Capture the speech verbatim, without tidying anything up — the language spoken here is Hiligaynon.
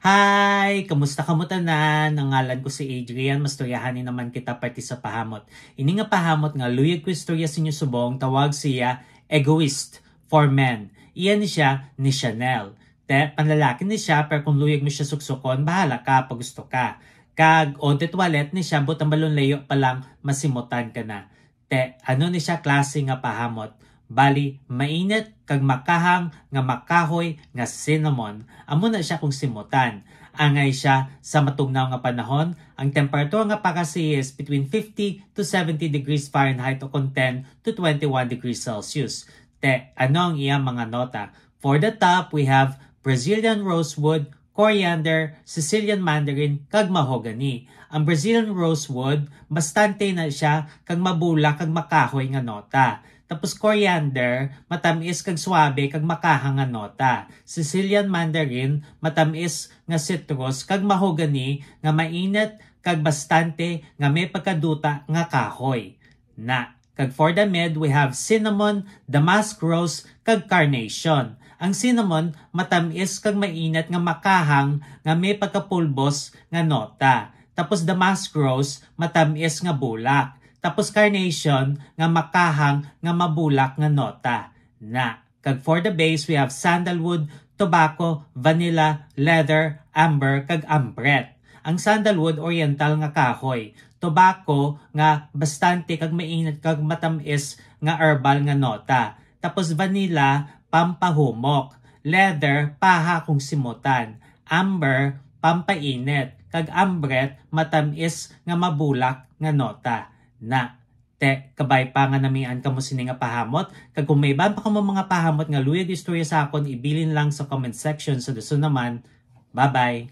Hi! Kamusta kamo tanan? Ang ngalan ko si Adrian. Mastoryahan ni naman kita parte sa pahamot. Ini nga pahamot nga luyag ko istorya sa inyo subong, tawag siya Egoist for Men. Iya ni siya ni Chanel. Te, panlalaki ni siya, pero kung luyag mo siya suksukon, bahala ka pag gusto ka. Kag eau de toilette ni siya, but ang balon layo pa lang, masimutan ka na. Te, ano ni siya klase nga pahamot? Bali, mainit kag makahang nga makahoy nga cinnamon. Amo na siya kung simutan. Angay siya sa matugnaw nga panahon, ang temperatura nga pakasi is between fifty to seventy degrees Fahrenheit o kon ten to twenty-one degrees Celsius. Te, ano ang iyang mga nota? For the top, we have Brazilian rosewood, coriander, Sicilian mandarin, kag mahogany. Ang Brazilian rosewood, bastante na siya kag mabulak kag makahoy nga nota. Tapos coriander, matamis kag suabe kag makahang nga nota. Sicilian mandarin, matamis nga citrus, kag mahogany nga mainit kag bastante nga may pagkaduta nga kahoy. Na. Kag for the mid, we have cinnamon, damask rose, kag carnation. Ang cinnamon, matamis kag mainit nga makahang nga may pagkapulbos nga nota. Tapos damask rose, matamis nga bulak. Tapos carnation, nga makahang nga mabulak nga nota. Na. Kag for the base, we have sandalwood, tobacco, vanilla, leather, amber, kag ambrette. Ang sandalwood, oriental nga kahoy. Tobacco, nga bastante kag mainit kag matamis nga herbal nga nota. Tapos vanilla, pampahumok. Leather, paha kung simutan. Amber, pampainit. Kag ambrette, matamis nga mabulak nga nota. Na. Te, kabay pa nga namian kamo sini nga pahamot, kag kung may iban pa kamo mga pahamot nga luyag istorya sa akon, ibilin lang sa comment section. Sa dason naman, bye-bye!